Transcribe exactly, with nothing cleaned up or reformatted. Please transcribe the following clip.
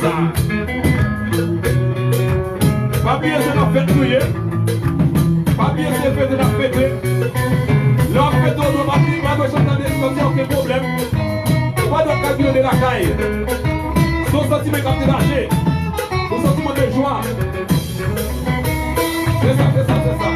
Pa bliye se nan fèt nou ye. Pa bliye se fete n ap fete. Lè w ap fete, w dwe pa, pa dwe janm tande santi okenn pwoblèm. Ou pa dwe kalkile de lakay. Se yon santiman k ap detache. Yon santiman de jwa. Se sa, se sa, se sa.